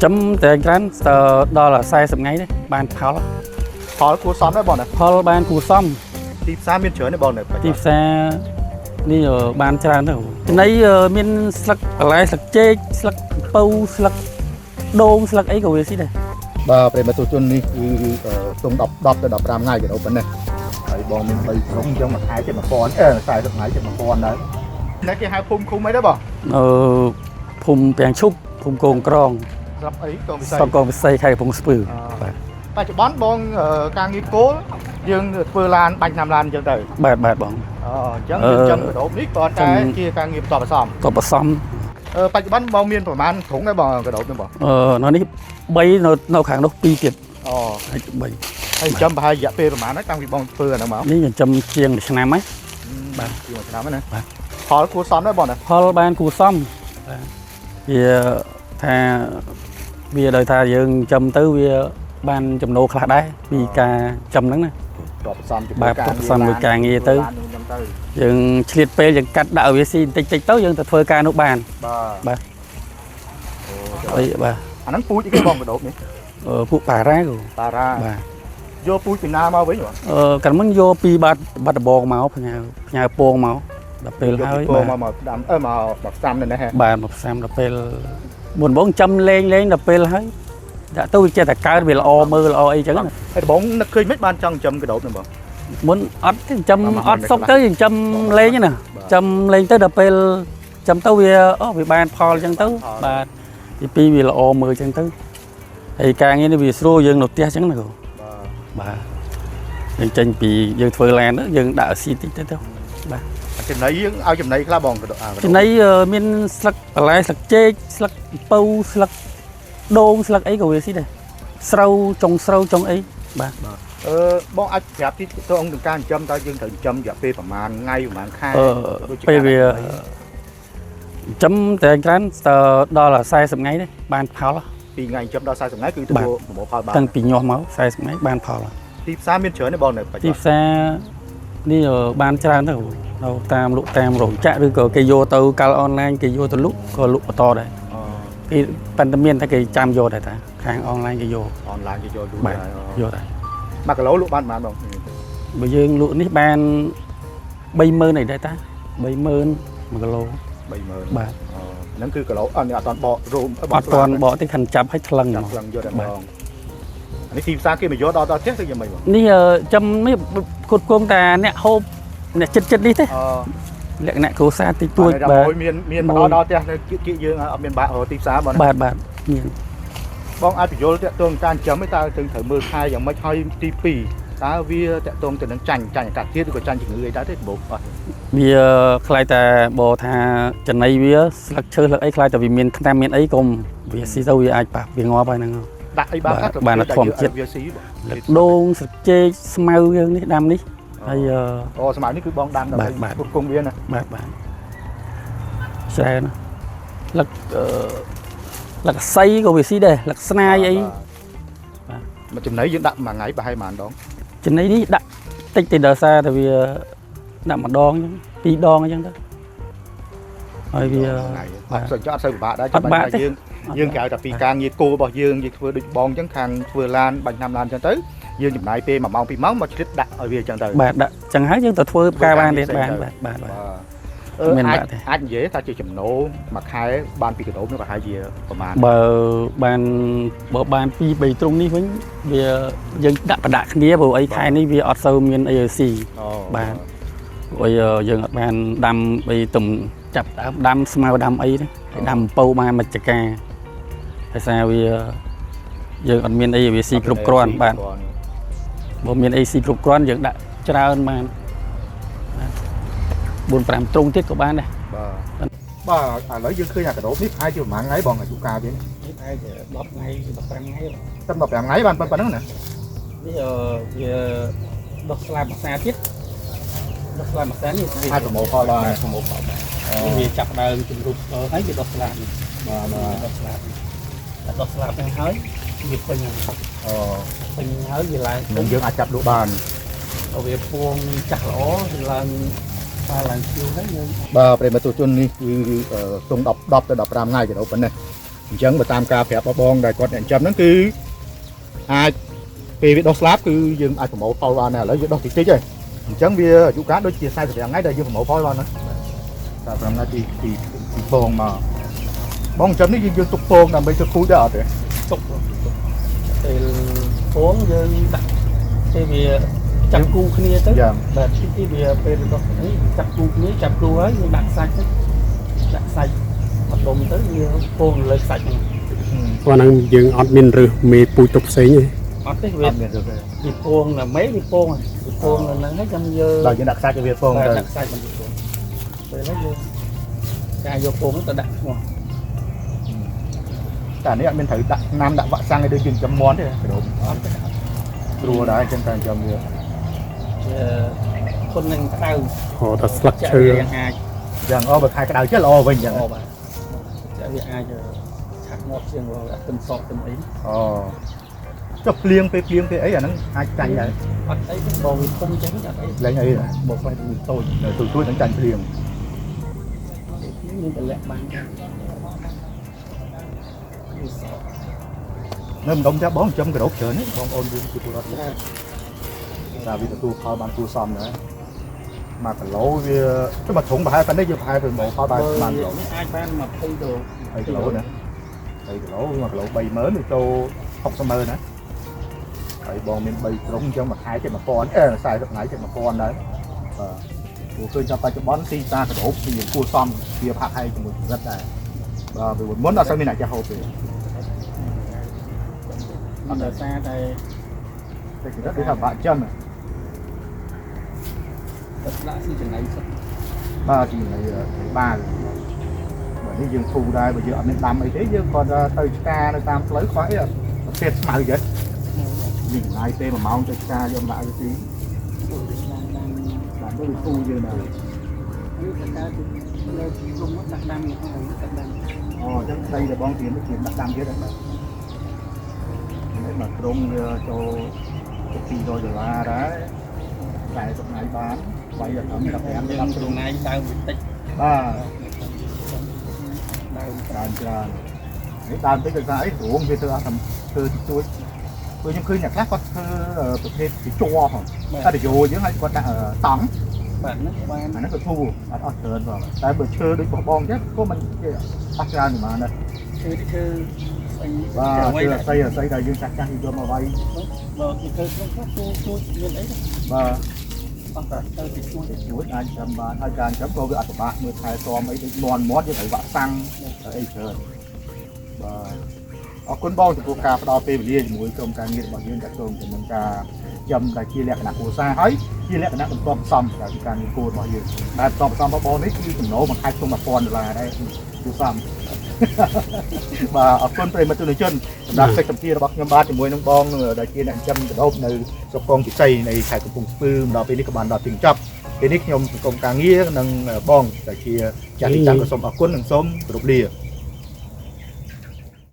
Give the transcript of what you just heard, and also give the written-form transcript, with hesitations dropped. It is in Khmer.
ចំតែច្រើនស្ទើរដល់40ថ្ងៃទេបានផល ផលគួរសមដែរបងណា ផលបានគួរសម ទីផ្សារមានច្រើនទេបងនៅបច្ចុប្បន្ន ទីផ្សារនេះបានច្រើនទៅចំណីមានស្លឹកបន្លែស្លឹកចេកស្លឹកអំពៅស្លឹកដូងស្លឹកអីក៏វាស៊ីដែរ បាទប្រិយមិត្តទស្សនិកជននេះគឺខ្ទង់10 10ទៅ15ថ្ងៃកដោប៉ុណ្ណេះហើយបងមាន3ក្រុងអញ្ចឹងមួយខែជិត1000អឺ40ថ្ងៃជិត1000ដែរនេះគេហៅភូមិឃុំអីដែរបង អឺភូមិពាំងឈប់ភូមិកងក្រង ស្រាប់អីកងវិស័យ ស្រុកកងវិស័យខេត្តកំពង់ស្ពឺ អឺ បាទ បច្ចុប្បន្នបងការងារគោលយើងធ្វើឡានបាញ់ឆ្នាំឡានអញ្ចឹងទៅ បាទបាទបង អូអញ្ចឹងយើងចំកដោបនេះគ្រាន់តែជាការងារបន្តបន្សំ ក៏បន្សំ បច្ចុប្បន្នបងមានប្រហែលធុងដែរបងកដោបនេះបង អឺនៅនេះ3នៅខាងនោះ2ទៀត អូ ហើយ3 ហើយចំប្រហែលរយៈពេលប្រហែលហើយតាំងពីបងធ្វើអាហ្នឹងមក នេះចិញ្ចឹមជាងមួយឆ្នាំហើយ បាទ ជាងមួយឆ្នាំហើយណា បាទ ផលគួរសមដែរបងណា ផលបានគួរសមបាទវាថាវាដោយថាយើងចិញ្ចឹមទៅវាបានចំណូលខ្លះដែរពីការចិញ្ចឹមហ្នឹងណា តបផ្សំជាមួយ បាទ ការ តបផ្សំមួយការងារទៅ ឡានហ្នឹងទៅ យើងឆ្លៀតពេលយើងកាត់ដាក់ឲ្យវាស៊ីបន្តិចតិចទៅយើងទៅធ្វើការនោះបាន បាទ បាទ អូ អីបាទ អាហ្នឹងពូជអីគេបងកដោបនេះ អឺពួកប៉ារ៉ាក៏ តារា បាទ យកពូជពីណាមកវិញបង អឺកាលមុនយកពីបាត់បាត់ដបងមកផ្ញើផ្ញើពងមកដល់ពេល យក ហើយ ពីពង បាទ មកមកដាំអឺមកមកផ្សំនៅនេះហ៎ បាទមកផ្សំដល់ពេលមុនបងចាំលេងលេងដល់ពេលហើយដាក់ទៅវាចេះតែកើតវាល្អមើលល្អអីចឹងណា ហើយដំបងនឹកឃើញមិនបានចង់ចំកដោបហ្នឹងបង មុនអត់ទេចាំ បាទ អត់សុកទៅចាំលេងណា បាទ ចាំលេងទៅដល់ពេលចាំទៅវាអូវាបានផលចឹងទៅ បាន បាទទីពីរវាល្អមើលចឹងទៅហើយការងារនេះវាស្រួលយើងនៅផ្ទះចឹងណាគ្រូ បាទ បាទយើងចេញពីយើងធ្វើឡានទៅយើងដាក់ឲ្យស៊ីតិចទៅទៅបាទ ចំណីយើងឲ្យចំណីខ្លះបងកដោបអាកដោប ចំណីមានស្លឹកបន្លែស្លឹកចេកស្លឹកអំពៅស្លឹកដូងស្លឹកអីក៏វាស៊ីដែរស្រូវចុងស្រូវចុងអីបាទ អឺបងអាចប្រាប់ទីទៅអង្គនឹងការចិញ្ចឹមតើយើងត្រូវចិញ្ចឹមរយៈពេលប្រហែលថ្ងៃប្រហែលខែ អឺ ដូចជា ពេលវា ការដាក់ ចិញ្ចឹមតែច្រើនស្ទើរដល់40ថ្ងៃទេបានផល ពីថ្ងៃចិញ្ចឹមដល់40ថ្ងៃគឺទទួលប្រមូលផលបាន តាំងពីញាស់មក40ថ្ងៃបានផល ទីផ្សារមានច្រើនទេបងនៅបច្ចុប្បន្ន ទីផ្សារនេះបានច្រើនទៅនៅតាមលក់តាមរោងចក្រឬក៏គេយកទៅកាល់អនឡាញគេយកទៅលក់ក៏លក់បន្តដែរ អូ គេប៉ុន្តែមានតែគេចាំយកដែរតាខាងអនឡាញគេយក អនឡាញគេយកយូរ បាទ ដែរ យកដែរ 1គីឡូលក់បានប៉ុន្មានបង បើយើងលក់នេះបាន30000អីដែរតា30000 1គីឡូ 30000 បាទ អូហ្នឹងគឺគីឡូអត់នេះអត់តាន់បករួម អត់ទាន់បកទេខាន់ចាប់ឲ្យថ្លឹង ចាប់ ហ្មង ថ្លឹងយកតែបងអានេះទីផ្សារគេមកយកដល់ដល់ផ្ទះទៅយ៉ាងម៉េចបង នេះចំនេះគុតគងតាអ្នកហូបអ្នកចិត្តចិត្តនេះទេ អូ លក្ខណៈគ្រួសារតិចតួច បាទ បាទ មានមកដល់ដល់ផ្ទះនៅគៀកយើងអត់មានបាក់រកទីផ្សារបងណា បាទបាទមាន បងអាចបញ្យល់តាក់ទងការចិញ្ចឹមឯតើถึงត្រូវមើលខែយ៉ាងម៉េចហើយទី2តើវាតាក់ទងទៅនឹងចាញ់ចាញ់អាកាសធាតុឬក៏ចាញ់ជំងឺអីដែរទេបងអត់ វាខ្លាយតែបើថាចំណីវាស្លឹកឈើស្លឹកអីខ្លាយតែវាមានថ្នាំមានអីកុំវាស៊ីទៅវាអាចប៉ះវាងាប់ហើយហ្នឹង ដាក់អីបាន បាទបានតែធម្មជាតិ វាស៊ីបង ស្លឹកដូងស្លឹកចេកស្មៅយើងនេះដាំនេះហើយ អូសម័យនេះគឺបងដាំដើម្បី បាទបាទ ផ្គត់ផ្គង់វាណា បាទបាទច្រើនណាស់ស្លឹកអឺស្លឹកសីក៏វាស៊ីដែរស្លឹកស្នាយអី បាទ មកចំណីយើងដាក់មួយថ្ងៃប្រហែលប៉ុន្មានដង ចំណីនេះដាក់តិចទេដោយសារតែវាដាក់ម្ដងអញ្ចឹងពីរដងអញ្ចឹងទៅហើយវា ថ្ងៃ បាទ អត់សូវអត់សូវពិបាកដែរ អត់បាក់ទេ យើងយើងក្រៅតែពីការងារគោរបស់យើងយើងធ្វើដូចបងអញ្ចឹងខាងធ្វើឡានបាញ់ឆ្នាំឡានអញ្ចឹងទៅយើងចំណាយពេល1ម៉ោង2ម៉ោងមកឆ្លៀតដាក់ឲ្យវាអញ្ចឹងទៅ បាទដាក់ចឹងហើយយើងទៅធ្វើផ្កាបានទៀតបានបាទបាទបាទ បាទអឺអាច មានបាក់ទេ អាចនិយាយថាជាចំណូលមួយខែបានពីកដោបនោះប្រហែលជាប្រហែល បើបានបើបាន2 3ទ្រុងនេះវិញវាយើងដាក់ប្រដាក់គ្នាព្រោះអីខែនេះវាអត់សូវមានអីឲ្យស៊ី អូ បាទ ព្រោះអីយើងអត់បានដាំអីទំចាប់ដើមដាំស្មៅដាំអីទេហើយដាំអំពៅបានមួយចកាដោយសារវាយើងអត់មានអីឲ្យវាស៊ីគ្រប់គ្រាន់បាទបើមានអីស៊ីគ្រប់គ្រាន់យើងដាក់ច្រើនបានបាទ4 5ទ្រុងទៀតក៏បានដែរ បាទបាទឥឡូវយើងឃើញអាកដោបនេះប្រហែលជាប្រហែលថ្ងៃបងអាយុកាលវានេះ នេះប្រហែលជា10ថ្ងៃ15ថ្ងៃ ត្រឹម15ថ្ងៃបានប៉ុណ្្នឹងណា នេះវាដោះស្លាបម្សាទៀតដោះស្លាបម្សានេះវា អាចប្រមូលផលបាន ប្រមូលផលបាននេះវាចាប់ដើមជំរុបហើយវាដោះស្លាបនេះ បាទបាទ ដោះស្លាបនេះតែដោះស្លាបហ្នឹងហើយវាពេញហើយ អូ ពេញហើយវាឡើង នឹងយើងអាចចាប់លក់បាន ដល់វាពងចាស់ល្អវាឡើងបានឡើងឈៀវហើយយើង បាទប្រិយមិត្តទស្សនិកជននេះគឺខ្ទង់10 10ទៅ15ថ្ងៃកដោបប៉ុណ្ណេះ អញ្ចឹងបើតាមការប្រាប់របស់បងដែលគាត់អ្នកចិញ្ចឹមហ្នឹងគឺអាចពេលវាដុះស្លាបគឺយើងអាចប្រមូលផលបានដែរឥឡូវវាដុះតិចតិចហើយអញ្ចឹងវាអាយុកាលដូចជា45ថ្ងៃដែលយើងប្រមូលផលបានណា45ថ្ងៃពីពីពីបងមកបងចិញ្ចឹមនេះយើងយើងទុកពងដើម្បីធ្វើពូជដែរអត់ទេ ទុកពេលពងយើងដាក់ពេលវាចាប់គូគ្នាទៅ យ៉ាង បាទទីវាពេលរបស់នេះចាប់គូគ្នាចាប់គូហើយយើងដាក់សាច់ទៅដាក់សាច់បដុំទៅវាពងលើសាច់ហ្នឹង ព្រោះហ្នឹងយើងអត់មានរឹសមេពូជទុកផ្សេងទេ អត់ទេវា អត់មានរឿងទេ វាពងនៅមេវាពងហើយវាពងនៅហ្នឹងហើយចាំយើង ដល់យើងដាក់សាច់ឲ្យវាពងទៅ ដាក់សាច់มันវាពងពេលហ្នឹងយើងការយកពងទៅដាក់ឈ្មោះ តែនេះអត់មានត្រូវដាក់ថ្នាំដាក់វ៉ាក់សាំងឲ្យដូចយើងចិញ្ចឹមមាន់ទេក្រម អត់ទេ ស្រួលដែរអញ្ចឹងតែចិញ្ចឹមវា វាធន់នឹងក្តៅ ហៅថាស្លឹកឈើ វាអាច យ៉ាងអូបើខែក្តៅចេះល្អវិញអញ្ចឹង អូបាទចាវាអាចឆាក់ងាប់ជាងអត់ទឹមសក់ទឹមអី អូចុះភ្លៀងពេលភ្លៀងពេលអីអាហ្នឹងអាចចាញ់ដែរ អត់អីទេបើវាធំចឹងអត់អី លែងអី បើខ្លាចវាតូច នៅទូទួចនឹងចាញ់ភ្លៀង មានតម្លាក់បានវាសក់ នៅម្ដុំចាស់បងចិញ្ចឹមក្រោបច្រើនទេបងប្អូនយើងជាពលរដ្ឋ ច្រើន តែវាទទួលផលបានគួរសមដែរ1គីឡូវាចុះមួយធុងប្រហែលប៉ុណ្ណេះយើងប្រហែលប្រមូលផលបានប៉ុន្មានគីឡូ នេះអាចបាន20ដង 3គីឡូណា3គីឡូ1គីឡូ30000វាចូល60ម៉ឺនណាហើយបងមាន3ក្រុងអញ្ចឹងមួយខែជិត1000អេ40ថ្ងៃជិត1000ដែរបាទព្រោះឃើញថាបច្ចុប្បន្នទីផ្សារក្រោបវាគួរសមវាផាក់ហើយជាមួយកម្រិតដែរបាទពីមុនអត់សូវមានអ្នកចេះហូបទេ អត់ដោយសារតែ តែកម្រិតដូចថាបាក់ចឹង ទឹកដាក់ស៊ីចំណៃសុទ្ធ បាទជានៃបាល់បាទនេះយើងធូរដែរបើយើងអត់មានដាំអីទេយើងគាត់ទៅឆ្កានៅតាមផ្លូវខ្វះអីប្រភេទស្មៅចឹងយើងចំណាយពេល1ម៉ោងទៅឆ្កាយកមកដាក់ទៅទី ដាំដាំ បាទទៅវាធូរយើងដែរ នេះតើទៅលើក្រុមដាក់ដាំនេះហើយដាក់ដាំ អូអញ្ចឹងដីដែលបងត្រៀមត្រៀមដាក់ដាំទៀតហ្នឹងបាទនេះមកក្រុងវាចូល200ដុល្លារដែរ40ថ្ងៃបានវាយដល់15 យើង 10 ចំណាយដើមបន្តិច បាទ ដើម ច្រើនច្រើននេះដើមតិចដោយសារអីរួងវាធ្វើអត់ធ្វើតិចតួចព្រោះខ្ញុំឃើញអ្នកខ្លះគាត់ធ្វើប្រភេទជាជ័រហ៎អត់យោយើងឲ្យគាត់ដាក់តង់ បាទហ្នឹងបាន អាហ្នឹងក៏ធូរអត់អស់ច្រើនផងតែបើឈើដូចបោះបងចឹងក៏មិនអស់ច្រើនប៉ុន្មានដែរ ឈើឈើស្អី បាទឈើអស័យអស័យដែលយើងចាស់ចាស់យកមកវាយ បើគេធ្វើក្នុងខ្លះទូទូមានអី បាទ អស់តែទៅតិចតួច ជួយអាចចាំបានហើយការចាំក៏វាអត់ពិបាកមើលថែទាំអីដូចមន់មាត់យើងត្រូវវាក់សាំងអីច្រើនបាទអរគុណបងចំពោះការផ្ដល់ពេលវេលាជាមួយក្រុមការងាររបស់យើងតាក់ទងទៅនឹងការចំដែលជាលក្ខណៈគ្រួសារហើយជាលក្ខណៈបន្ទាប់ផ្សំដែលជាការងារគោលរបស់យើងដែលបន្ទាប់ផ្សំរបស់បងនេះគឺចំណូលមួយខែខ្ទង់1000ដុល្លារដែរគួរសមបាទអរគុណប្រិយមិត្តទស្សនិកជនសម្រាប់កិច្ចសម្ភាររបស់ខ្ញុំបាទជាមួយនឹងបងដែលជាអ្នកចិញ្ចឹមកណ្ដូបនៅស្រុកកងពិសីនៃខេត្តកំពង់ស្ពឺមកដល់ពេលនេះក៏បានដល់ទីបញ្ចប់ពេលនេះខ្ញុំសង្គមការងារនិងបងដែលជាចាស់ទីតាំងក៏សូមអរគុណនិងសូមគោរពលា